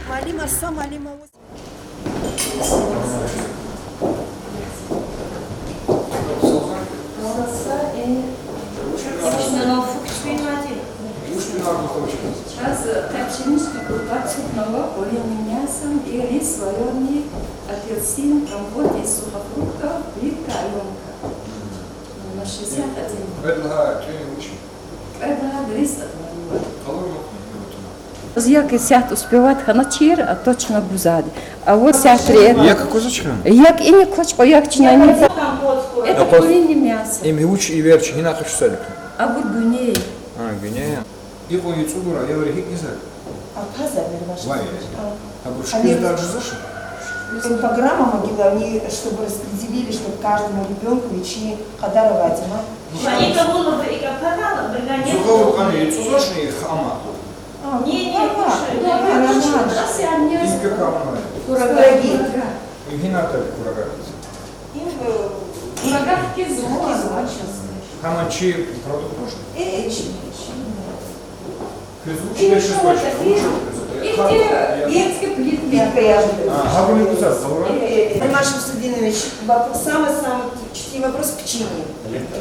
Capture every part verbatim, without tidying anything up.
Малима са, малима вуч. Чаз капчинишка курпатчик, молоко, вареное мясо и рис, вареный апельсин, компот из сухофруктов, плитка, Алёнка. На шестьдесят один. Кьвед лагьай кӀвени вуч? Кьвед лагьай рис атӀа. Як исят успевать хьаначир, а точно гузвайди. А вот сятри это. Як кваз чна? Як ини квач, кьве як чна ини. Это куриное мясо. Им вуч иверч, гьина къачусалик? Абур гуьней. А, гуьней. Икьван яцӀугур аялри гьикӀ ийизва? Апаза берваш. Вай. А. Абур шкиз даржзач? Программа могила, они, чтобы распределили, чтобы каждому ребёнку вичи кьадар авайди ма. Они кого-либо и капанала, бригадир. Зугъа вукъани яцӀузвачни хама? А, не, не, кушают. Курага. Курага. Им гьина атайди курага? Им, э, курага хкиз, хкиз. Гьама чи продукт можно? Э, э, чи, чи. Квез вуч бес квач? Вуч квез? Ихьтин детский плитка. Плитка я. А, гьабур гузвай, гьабур? Э, э, э, Роман Шамсудинович, воп-, самый-самый чуткий вопрос к печенью.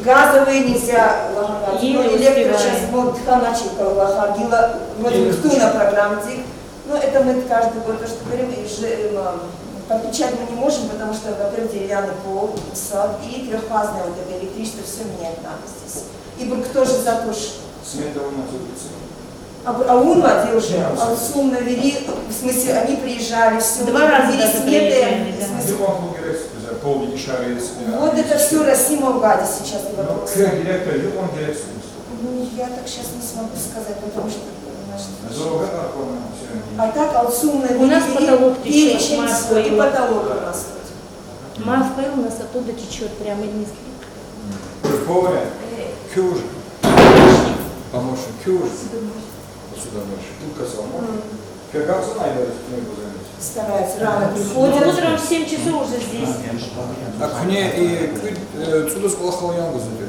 Газовые нельзя лагьана, ну, электро сейчас, вот, хана чика лагьана, гила вроде бы ктуна программадик. Ну, это мы каждый год то, что говорим, и же, эм, подключать мы не можем, потому что, во-первых, деревянный пол, сад, и трёхфазное вот это электричество, всё менять надо здесь. И бу-, кто же за то, что... Смета у нас улица. А бу-, а он воде уже, а в сумна вери, в смысле, они приезжали, всё, два раза вери даже смета, приезжали, да. В смысле. Юкьван пул герек, за пол ишарес. Вот это всё Расимовгада сейчас и вопрос. Ну, квез герек, юкьван герек. Ну, я так щас не смогу сказать, потому что, значит, а так, а в сумна вери, перечень, всё, и потолок у нас тут. Мас пыл у нас оттуда течёт, прямо из низких. Поваря? Куьн вуж? Помощник. Куьн вуж? Посудомойщик. Тут касал, может? Стараются рано приходят. Ну, утром в семь часов уже здесь. А куьне и куьд, э, цӀудаз кӀвалахал ян гузвайди?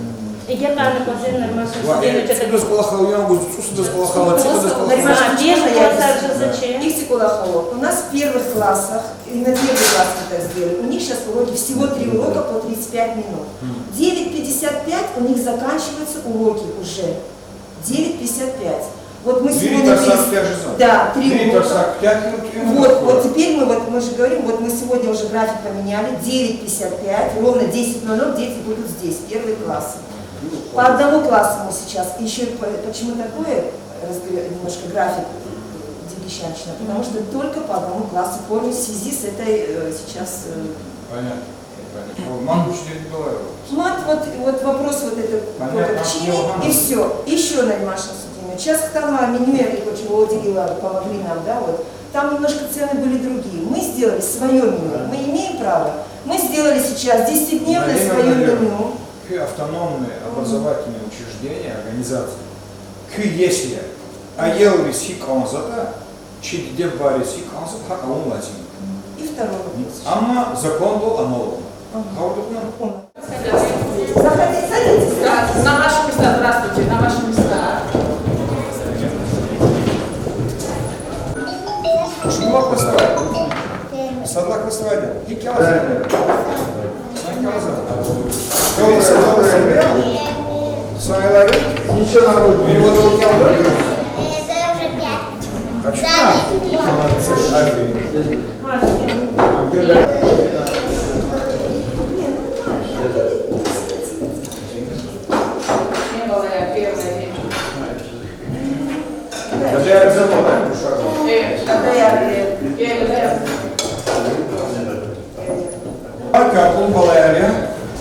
Я рано, Владимир Романович. Ва, э, цӀудаз кӀвалахал ян гуз, цӀусадаз кӀвалахал, цӀикьведаз кӀвалахал. А, первый класс даже зачем? Их ци кӀвалахал. У нас в первых классах, и на первый класс мы так сделали, у них щас уроки всего три урока по тридцать пять минут. Девять пятьдесят пять у них заканчиваются уроки уже. Девять пятьдесят пять. Вот мы сегодня... Три тарсар куьтягь жезва? Да, три урока. Три тарсар куьтягь жезва, три урока. Вот, вот теперь мы, вот мы же говорим, вот мы сегодня уже график поменяли, девять пятьдесят пять, ровно десять ноль ноль дети будут здесь, первый класс. По одному классу мы сейчас, ещё по-, почему такое, разбер-, немножко график дегишанчна, потому что только по одному классу кормят в связи с этой, э, сейчас, э, Понятно. Мат вуч дерди балаяр? Мат, вот, вот вопрос вот это, вот это, и всё. Ещё, Нариман Шамсудинович, сейчас там меню, я хочу, Володя Гиларов, помогли нам, да, вот. Там немножко цены были другие. Мы сделали своё меню. Мы имеем право. Мы сделали сейчас десятидневное своё меню. Куь автономное образовательное учреждение, организация. Куь, если аялриз гьикӀ кӀанзаватӀа, чи диде-бубайриз гьикӀ кӀанзаватӀа, гьакӀ авун лазим. И второй вопрос. Амма закондал амал авуна. Ага. Гъавурда кьуна. Заходите, садитесь. Да, на ваши места, здравствуйте, на ваши места. Шумлак ваставай. Садлак ваставай. ГьикӀ я? Ничего, нормально. Молодцы. Акьван балаяр я.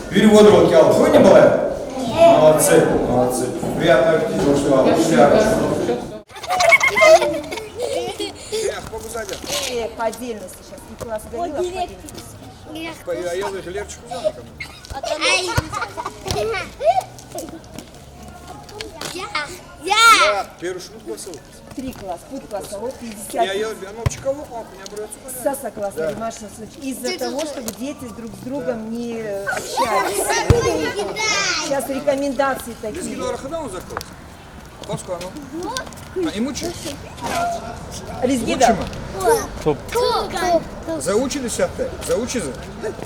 Вири вад рокьал хьуни, балаяр? Молодцы, молодцы. Приятного аппетита, уж вам. Э, по отдельности сейчас. И класс горилла в отдельности. По-, я, я гъилер чукуза. Я, я. Я, первый шмут классовый. Три класса, пуд классовой, пятьдесят. Я, я, оно чкаво, папа, не обращай. Саса класс, да. Понимаешь, на случай. Из-за того, чтобы дети друг с другом не, э, общались. Сейчас рекомендации такие. Лезгинара хада он закон? Кваз кван. А, им вуч я? Лезги, да. Вуч я им? Топ. Топ. Зав вучиз я исятда? Зав вучиз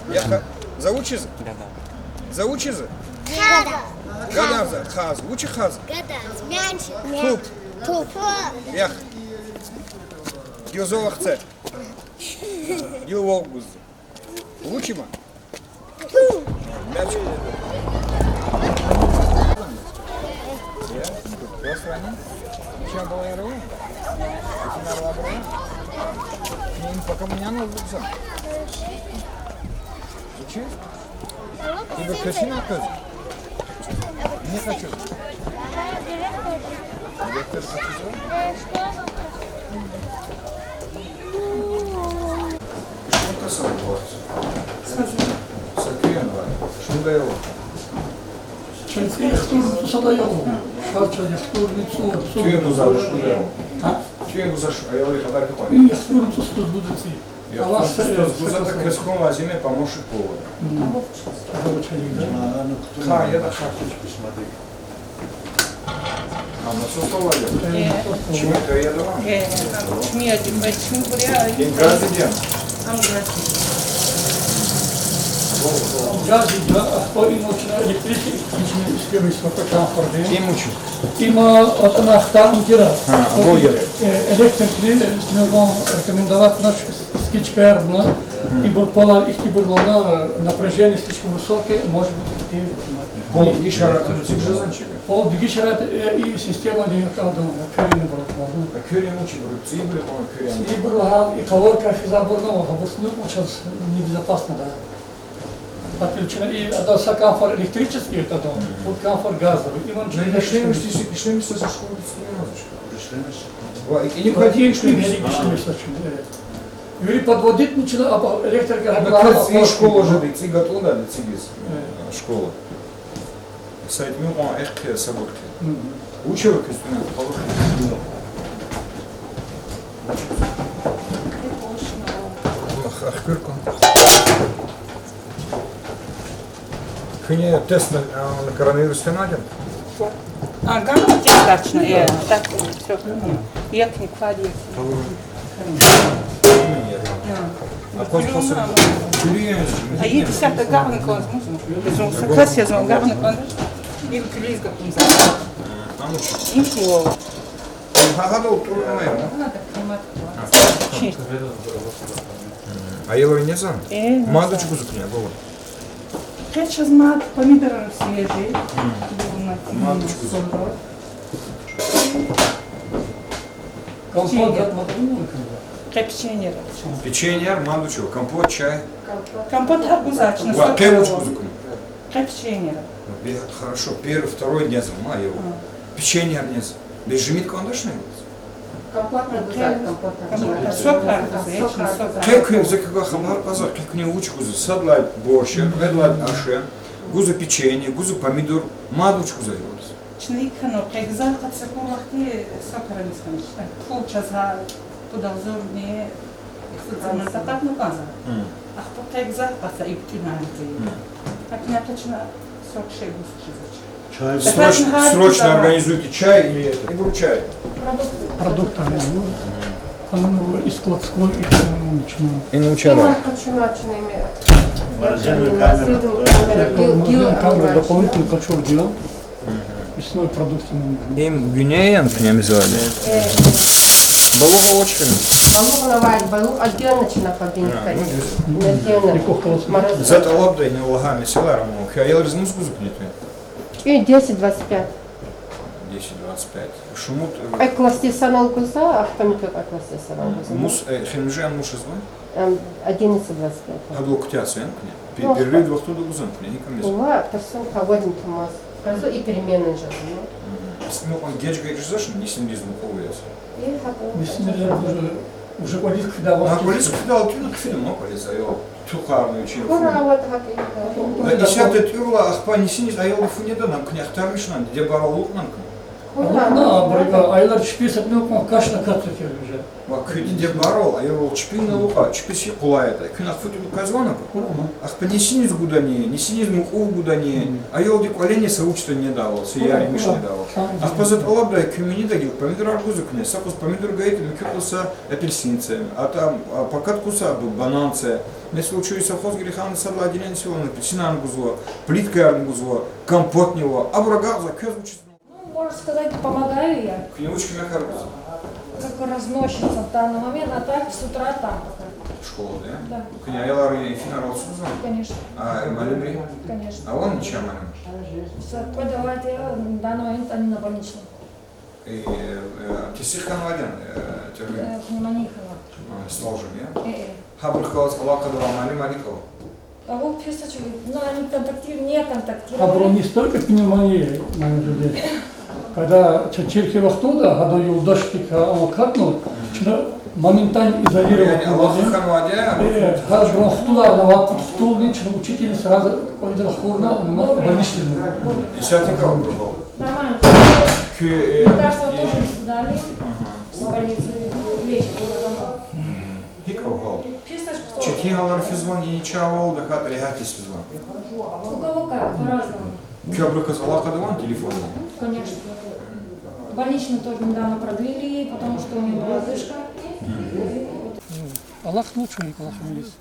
я? Яха. Зав вучиз я? Гада. Зав вучиз я? Гада. Гада за хаз. Вучиз хаз? Гада. Мяч. Топ. Топ. Ях. Гила зав вахце. Гила вал гуз. Вучиз я? Мяч. Я? Классно, не? Чья была игра? Дефинар была игра? Не, пока меня надо записать. Зачем? Тебе картина показать? Не хочу. Директор хочу. Шумка сам класс. Сакуян вай. Шумка его. Ченци ихтур сада его. Шарча ихтур цу, цу. Чуен гузар шумка его. А? Чуен гузар шу, а я говорю, хабар какой? И ихтур цу, цу, цу, цу. Я Алла хтун сари, тустуз гузатӀа, сари. Квез хьун лазим я помощник повара. Мгм. Ага, вучиз, да? Ха, я да ха. А, насос авайди я? Э, насос авайди. Чими къайи я давам? Э, чими я, чими, чими буря, им газди я? Ам газди. Газди я, а хто им вучиз электрический, чими схемы срока там фордин? Им вучиз? Има атана хтам тира. А, абур я. Э, электрик ли, э, нужно рекомендовать наш скидка ярна. Мгм. Ибур полар, ихьтинбур вална, э, напряжение слишком высокое, может быть, и Пол дегишарат, ци жезан чига? Пол дегишарат, э, и система не калдан, куьрени буру полна. А куьрени вучиз буру, ци буру полна куьрени? Ци буру гьал, и колонка физабурна, гьабурсни вучиз небезопасно, да. Подключена и ада са камфор электрический, это дом, вот камфор газовый. И вон Ну, и через начнём, если, если начнём со школы, без проблем, значит. Ва, и, и не Вот ходили, и что ли? Гишнемиш, э. Вири подводить начала, а электрика Ну, была, как а и школа уже, да, ци гатуна, да, ци без, Э. э, школа. Сайт мукъан эхке сабурке. Мгм. Учева кыстуна, палух. Ах, ах, курку. Куьне тест на, а, на коронавирус фена ада? А, гана тест точно, э, так, всё. Як не клади. А кваз хасан куьрин я? А я десяток гана кваз, можно? Безумно. Кваз я зон гана кваз. Им килиз гапунза. Им кило. Гьа, гьадал тӀур амай, а? Гьа, так, томат. А. Чи? Аялри незан? Э, Мад незан. Вуч гузва куьне, бала? Къе чаз мад, помидорар свежий. Мм. Мад вуч гузва? Компот Печенье. Къе печенье. Печенье, мад вуч, компот, чай? Компот гьар гузва чна. Ва, къе вуч гузва куьне? Къе печенье. Бе, хорошо, первый, второй незва, ма, ев. А. Печенье незва. Бес жемир кӀандачни? Компот гузва, компот. Компот. Сок гьар гузва, сок гьар. Къе куьне за куьне хабар кьазва, къе куьне вуч гузва, сад лагьай борщ, кьвед лагьай аш, гузва печенье, гузва помидор, мад вуч гузва ев? Чна икӀ хьана, къе гзаф къацу кур вахтунда сок гьараниз хьанач. Пул чаз гьа пудал зурни, ихтилатна такьатна кӀанзава. Мм. Ахпа къе гзаф къацу иб тӀуьнани. Мм. Гьакӏ ятӀа чна сок шей гуз чизвач. Чай. Срочно, срочно организуйте чай или это. Ибур чай. Продукты. Продуктами, ну, там, ну, и складской, и там, ну, начинаем. И научара. Морозильная камера. Морозильная камера. Дополнительный кочур делал. Мясной продукты нам нужны. Им гуьне яни куьне мизали? Э. Балугъ авач хьи? Балугъ авай, балугъ отдельно чна холодильникда. А, ну, отдельно. И кухня. Морозильный. За тӀалабдай, не лагьай месэла, Рамазан. Куь аялриз мус гузва куьне? Э, десять двадцать пять. Десять двадцать пять. Шумуд, э, Кьве классда санал гузва, ахпа муькуь кьве классда санал гузва. Мус, э, хемжи ан мус жезва? Эм, одиннадцать двадцать пять. Гьадал куьтягьзава куьне? Пе-, Ну, перерыв вахтунда гузва куьне, гьикӀ мез? Ва, тарсун паводин тамаз. Гьазва и переменный жезва. Мгм. Исму кьван геж-геж жезвач, нисинриз мукьув яз. Э, гьакӀ. Нисинриз уже, уже кӀвализ куьфидайвал. Ма кӀвализ куьфидайвал туна, куьфида ма кӀвализ, айо. Тукарни вичин. Хура ават гьакӀ. Ва исятда тӀуьрла ахпа нисиниз аялди фу неда, нам куьне ахтармишна, диде-бубаяр алукӀна куьне. Алукьна абурукай, аялар чпи са кьилин кьван кашна кат фикир уже. Ва куь диде-бубайрал аялрал чпин алукьна, чпиз хьи къулай ятӀа. Куьн ахпа тӀуьн къвезвани? Ахпа нисиниз гудани, нисиниз мукьув гудани, аялди кӀвалени са вуч ятӀани недайвал, са яр-емиш недайвал. Ахпа за тӀалабдай, куьн винида гила помидорар гузва куьне, са къуз помидор гайитӀа, муькуь къуз са апельсин це, атӀа, а, пакад къуз са бу-, банан це. Месела, чун и совхоз гирихьана сад лагьай отделение силан апельсинарни гузва, плиткаярни гузва, компотни ава, абур агакьзава, квез вучиз Ну, можно сказать, помогаю я. Куьне вуч куьмекар гузва? Как разносчица в данный момент, а так с утра там пока. Школада, я? Да. Куьне аялар, э, финарал ацукьзавани? Конечно. А, э, муаллимри? Конечно. А вун чи муаллим? Всё, преподаватель, в данный момент они на больничном. Э, э, тестикь хьанвайди я, э, тюрьме? Э, пневмония хьана. А, сталжем, я? Э, э. Гьабурухъ галаз алакъада авай муаллимар икӀ ава? А вот, честно, чё, ну, они контактир-, не контактировали. Абуру не столько пневмония, наверное, здесь. Когда чан чиркин вахтунда, гьадан юлдашдикай ам акатна, чна моментально изолировать авуна. Яни алахъ хьанвайди я, э, гьар жуван хтулар, на вакъу хтулни, чна учительница сразу кӀвалида рахурна, ну, больничный. Исятда икӀ ава абуру гьал? Нормально. Куь, э, Мне кажется, э, тоже не сдали. Ага. С больницы вечером. ГьикӀ ава гьал? Четин гьалар физвани, чавал, тахьайтӀа регьят физвани? У кого как, по-разному. Куь абурукай алакъада авани телефонда? Конечно. Больничный тоже недавно продлили, потому что у него была одышка. Алакъда лучше, алакъда милис.